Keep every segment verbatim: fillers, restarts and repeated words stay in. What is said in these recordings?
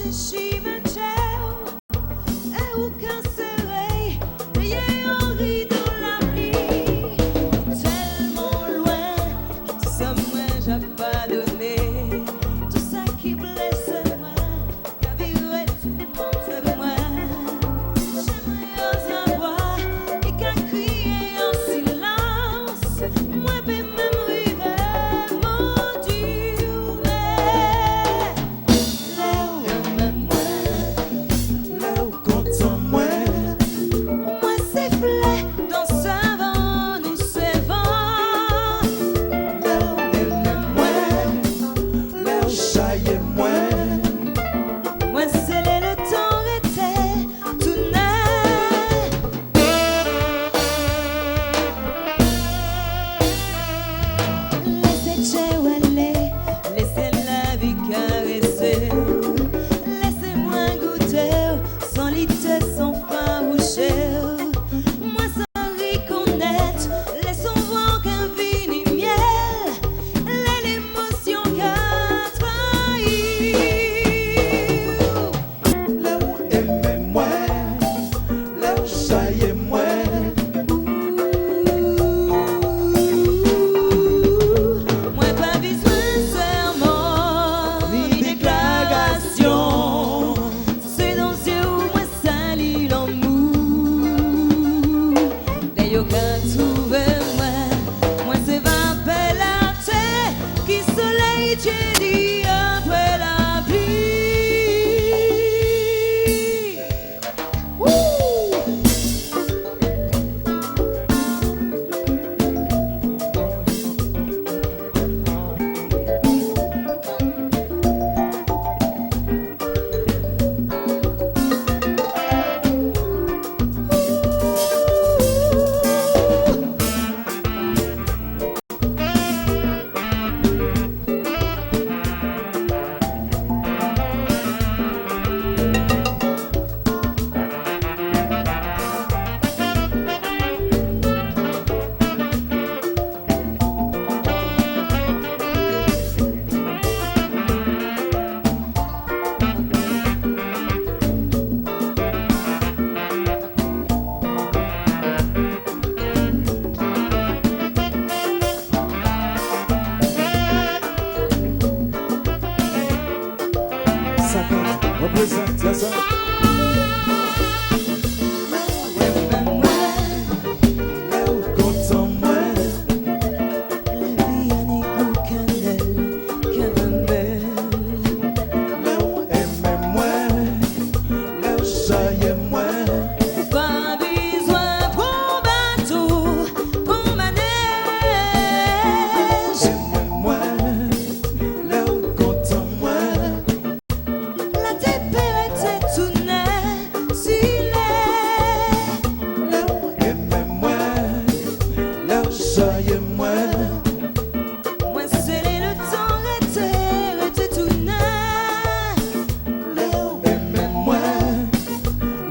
Chimè tchè w, e ou ka sere dèyè yon rido lapli. Ou tèlman lwen, ki tout sa mwen j ap padone. Tout sa ki blese mwen, ka vire toumante mwen. Chimè yo zanbwa, e ka kriye an silans. Mwen pe menm rive modi w, men lè w renmen mwen, lè w kontan mwen, mwen se flè, dan savann ou se van. Lè w renmen mwen, lè w chaye mwen, mwen sele letan rete tounen. Lese tchè w ale, lese lavi karese w. Lese mwen goute w, san lite, san fawouche w. Mwen sa rekonèt, lese yon vwa w ka vini myèl, lè lemosyon ka trayi w. Lè w renmen mwen, lè w chaye mwen. Mwen pa bezwen sèman ni deklarasyon. Se nan zye w mwen sali lanmou. Lè yo ka twouve mwen, mwen se vapè latè, ki solèy Dye di apre lapli. Woo! Sa k ap reprezante sa. Lè w kontan mwen, lavi a ni gou kanèl, karamèl. Lè w renmen mwen, lè w chaye mwen. Ou pa bezwen pran bato, pran manèj. Renmen mwen, lè w kontan mwen. Latè pe rete tounen silè. Lè w renmen mwen, lè w chaye mwen. Mwen sele letan rete, rete tounen. Lè w renmen mwen,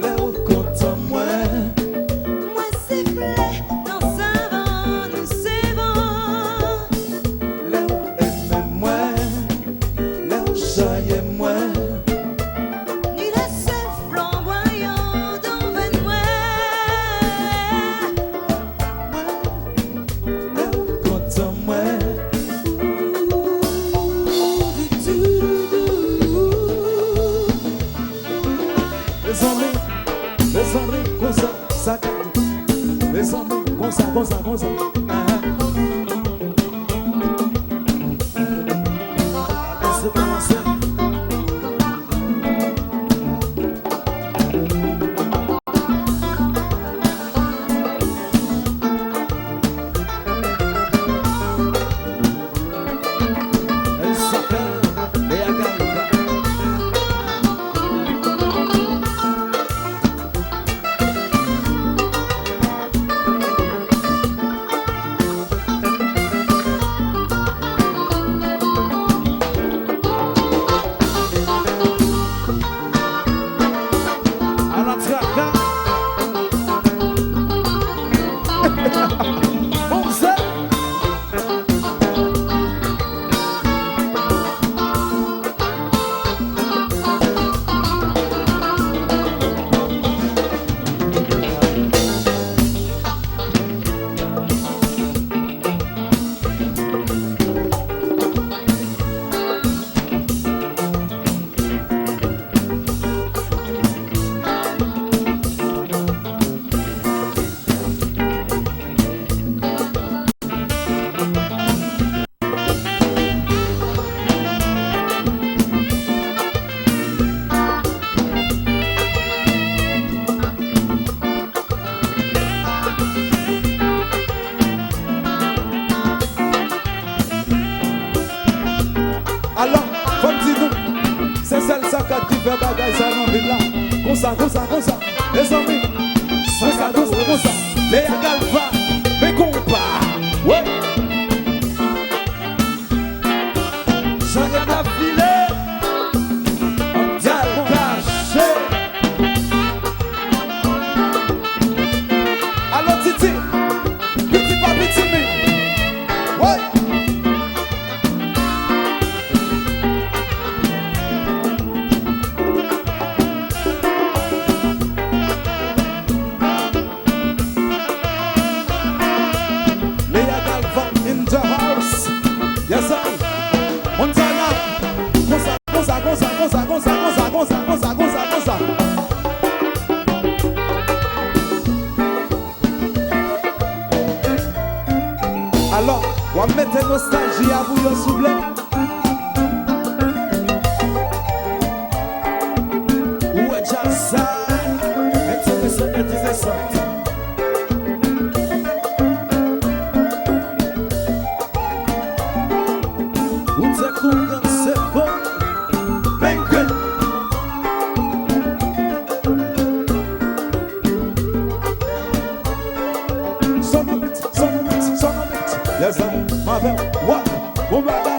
lè w kontan mwen. Mwen se flè nan savann ou se van. Lè w renmen mwen, lè w chaye mwen. Ni lese flanbwayan dan venn mwen. Lè w kontan mwen. Mezanmi, mezanmi, konsa, sa ka. Mezanmi, konsa, konsa, konsa. Ah. Lese balanse. Elle s'appelle Lea Galva. A la traka. Bon, sa. Alò, fò m di nou, se sèl Sakat ki fè bagay sa nan vil la. Konsa, konsa, konsa, mezanmi. Konsa, konsa, konsa. Lea Galva, men konpa. Wi. Jan ret la file. Andyal kache. Alò, Titi. Piti pa piti, mi. Woy. Lea Galvan in the house. Yes, sir. Montana. Konsa, konsa, konsa. Alò, w ap mete nostalji a pou yo, souple. Ou wè djaz sa, enteresan, enteresan. Ou te kou gran sepo, men grenn. Sonomèt, sonomèt, sonomèt. Lèzanmi, m avè w. Wap, bon bagay.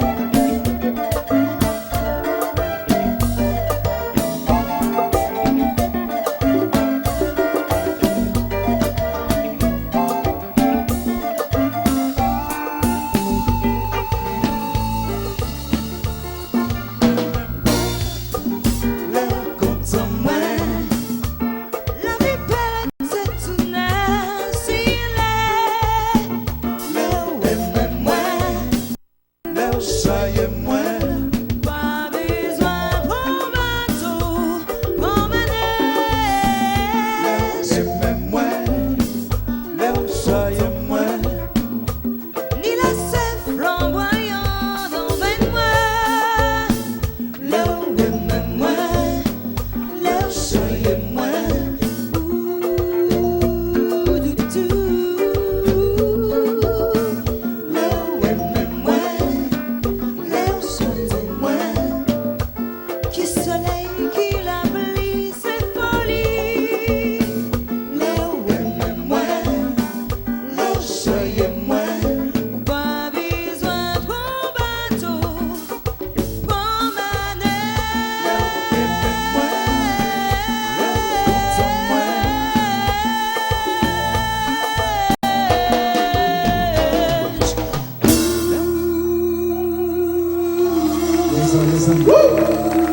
Lè w kontan mwen, lavi bèl, se tou natirèl. Lè w renmen mwen, lè w chaye mwen, pa bezwen pran bato, pran manej. Lè w renmen mwen, lè w chaye mwen, ni lese flanbwayan nan venn mwen. Lè w renmen mwen, lè w chaye mwen, ou doudou. Lè w renmen mwen, lè w chante mwen, ki solèy, ki lapli, se foli. Lè w renmen mwen, lè w chaye mwen, ou pa bezwen pran bato, pran manèj. Listen, listen. Woo!